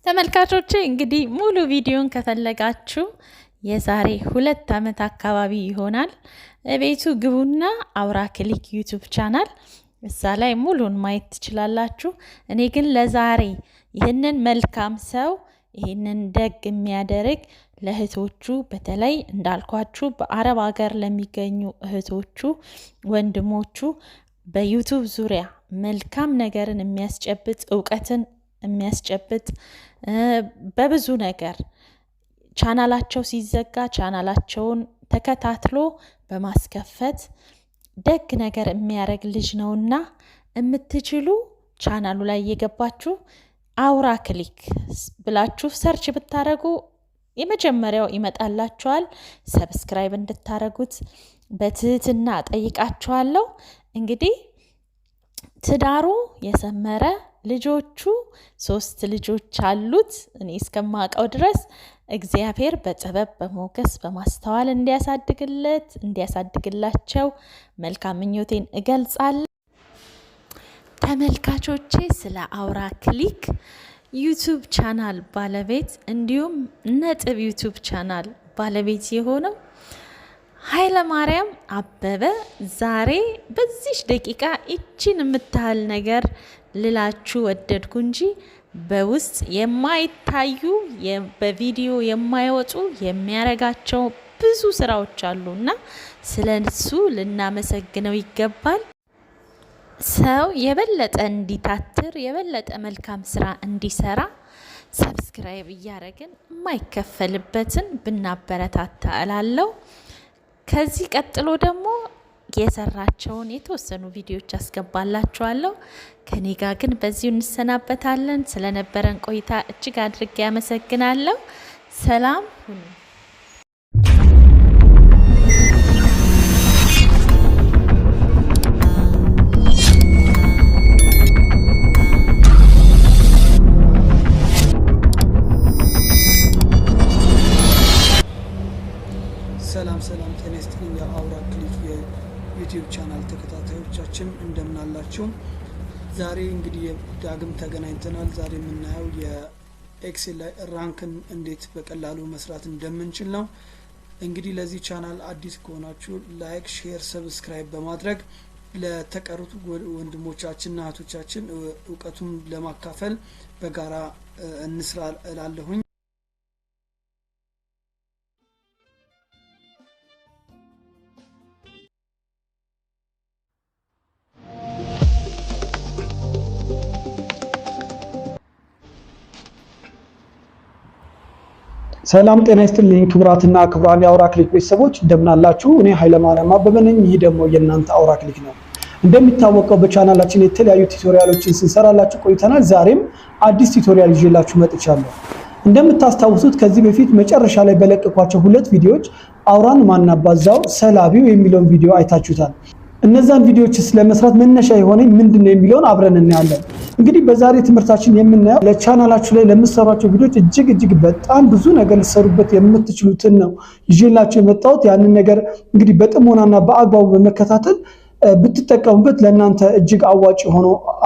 ተመልካቾቼ እንግዲህ ሙሉ ቪዲዮን ከፈለጋችሁ የዛሬ 2 ዓመት አካባቢ ይሆናል፣ ቤቱ ግቡና አውራ ክሊክ YouTube channel እዛ ላይ ሙሉን ማየት ትችላላችሁ። እኔ ግን ለዛሬ ይህንን መልካም ሰው፣ ይህንን ደግ የሚያደርግ፣ ለእህቶቹ በተለይ እንዳልኳችሁ በአረብ ሀገር ለሚገኙ እህቶቹ፣ ወንድሞቹ በ YouTube ዙሪያ መልካም ነገርን የሚያስጨብጥ፣ እውቀትን የሚያስጨብጥ፣ በብዙ ነገር ቻናላቸው ሲዘጋ ቻናላቸውን ተከታትሎ በማስከፈት ደግ ነገር የሚያደርግ ልጅ ነውና የምትችሉ ቻናሉ ላይ እየገባችሁ አውራ ክሊክ ብላችሁ search ብታደረጉ የመጀመሪያው ይመጣላችኋል። Subscribe እንድታደረጉት በትህትና ጠይቃችኋለሁ። እንግዲህ ትዳሩ የሰመረ፣ ልጆቹ ሶስት ልጆች አሉት። እኔ እስከማውቀው ድረስ እግዚአብሔር በጥበብ፣ በሞገስ፣ በማስተዋል እንዲያሳድግለት፣ እንዲያሳድግላቸው መልካም ምኞቴን እገልጻለሁ። ተመልካቾቼ፣ ስለ አውራ ክሊክ YouTube channel ባለቤት እንዲሁም ነጥብ YouTube channel ባለቤት የሆነው ኃይለማርያም አበበ ዛሬ በዚች ደቂቃ ይችን የምታህል ነገር ልላችሁ ወደድኩ እንጂ በውስጥ የማይታዩ፣ በቪዲዮ የማይወጡ የሚያረጋቸው ብዙ ስራዎች አሉ እና ስለ እሱ ልናመሰግነው ይገባል። ሰው የበለጠ እንዲታትር፣ የበለጠ መልካም ስራ እንዲሰራ subscribe እያደረግን የማይከፈልበትን ብናበረታታ እላለሁ። ከዚህ ቀጥሎ ደግሞ የሰራቸውን የተወሰኑ ቪዲዮዎች አስገባላችኋለሁ። ከኔ ጋር ግን በዚሁ እንሰናበታለን። ስለነበረን ቆይታ እጅግ አድርጌ አመሰግናለሁ። ሰላም ሁኑ። ሰላም ሰላም፣ ጤና ይስጥልኝ። የአውራ ክሊክ የ YouTube channel ተከታታዮቻችን እንደምን አላችሁ? ዛሬ እንግዲህ ዳግም ተገናኝተናል። ዛሬ የምናየው የ Excel ላይ ራንክን እንዴት በቀላሉ መስራት እንደምንችል ነው። እንግዲህ ለዚህ ቻናል አዲስ ከሆናችሁ like፣ share፣ subscribe በማድረግ ለተቀሩት ወንድሞቻችንና እህቶቻችን እውቀቱን ለማካፈል በጋራ እንስራ እላለሁኝ። ሰላም ጤና ይስጥልኝ ክቡራትና ክቡራን የአውራ ክሊክ ቤተሰቦች፣ እንደምን አላችሁ? እኔ ኃይለማርያም አበበ ነኝ። ይህ ደግሞ የእናንተ አውራ ክሊክ ነው። እንደሚታወቀው በቻናላችን የተለያዩ tutorial ኦችን ስንሰራላችሁ ቆይተናል። ዛሬም አዲስ tutorial ይዤላችሁ መጥቻለሁ። እንደምታስታውሱት ከዚህ በፊት መጨረሻ ላይ በለቀኳቸው ሁለት ቪዲዮዎች አውራን ማናባዛው ሰላቢው የሚለውን ቪዲዮ አይታችሁታል። እነዛን ቪዲዮዎች ስለመስራት መነሻ የሆነኝ ምንድን ነው የሚለውን አብረን እናያለን። እንግዲህ በዛሬ ትምህርታችን የምናየው ለቻናላችሁ ላይ ለምትሰሯቸው ቪዲዮዎች እጅግ እጅግ በጣም ብዙ ነገር ልትሰሩበት የምትችሉትን ነው ይዤላችሁ የመጣሁት። ያንን ነገር እንግዲህ በጥሞናና በአግባቡ በመከታተል ብትጠቀሙበት ለእናንተ እጅግ አዋጭ ሆኖ